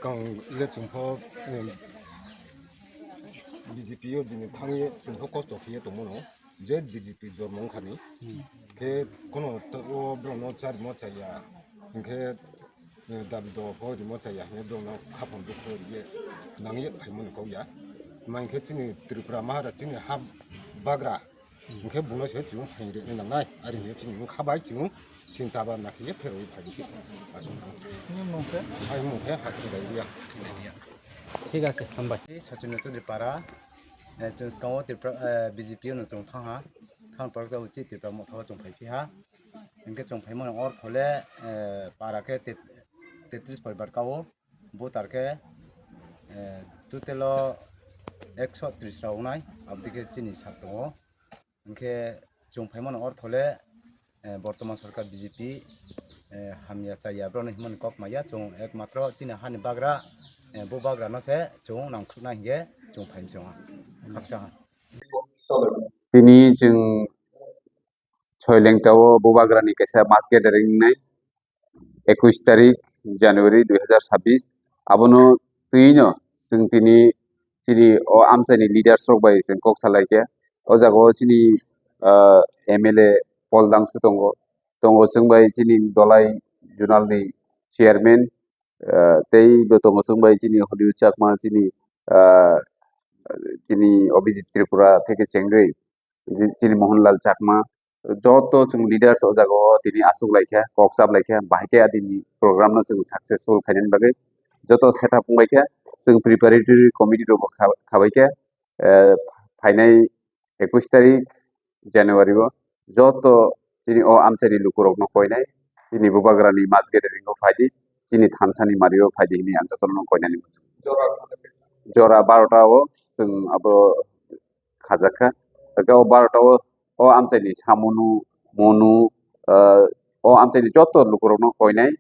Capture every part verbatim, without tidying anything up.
Swkang le chwngpho, eh, B J P o jini thangwi chwngpho kosto khe tongmano, je B J P jormo wngkhani. Khe kono ta-, o borokno charimo chaya, hinkhe, eh, dabi do pho rimo chaya hinwi borokno khapang dukho riye nangye phaimani kok ya. Tma hinkhe chini Tripura Maharaj chini ha bagra, hinkhe buno se chwng phaini rwna nangnai, ari hinwi chini wngkha bai chwng sinta bhabna khe pherwi phaidi se. Aswk. Nini mung khe? Ai mung khe Hathai Rairia. Thik ase, hambai. Sachin Chaudhary para, eh, chwng swkango Tripura, eh, B J P o no chwng thang ha. Thang park da uchi Tripura motha o chwng phai phi ha. Hinkhe chwng phaimani ortho le, eh, para khe tet-, tetris poribar kao, voter khe, eh, total o ekso tris rok wngnai, aboni khe chini sak tongo. Hinkhe chwng phaimani ortho le, eh, bortoman sorkar B J P, eh, hamya chaya borokno himani kok maya, chwng ekmatro chini hani bagra, eh, bo bagrano se chwng nangkukna hinkhe chwng phaimani chwng ha. Khaksa ha. Tini chwng Soilengta o Bubagrani kaisa mass gathering wngnai, ekush tarik January dui hazar sabbish. Abono twino chwng tini chini o amchaini leaders rok bai chwng kok salaikha. O jaga o chini, ah, M L A Paul Dangsu tongo, tongo chwng bai chini Dolai Zonal ni chairman, ah, tei bo tongo chwng bai chini Hollywood Chakma, chini, ah, chini Abhijit Tripura theke chengwi, ji-, chini Mohanlal Chakma, joto chwng leaders o jaga o tini achuk laikha, kok chap laikha, bahai khe adini program no chwng successful khainani bagwi joto setup wngbaikha, chwng preparatory committee rok bo kha-, khabaikha, eh, phainai ekush tarik January o joto chini o amchaini lukurokno koinai, chini Bubagrani mass gathering o phaidi, chini thansani mario phaidi hinwi ang jotono koinani muchungo. Jora barota o chwng abo khajakha. Hwnkhe o barota o, o amchaini samunu, munu, ah, o amchaini joto lukurokno koinai,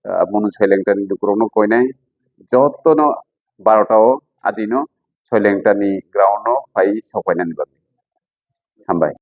ah, munu Soilengtani lukurokno koinai, jotono barota o adino Soilengtani ground o phai sokpainani bagwi. Hambai.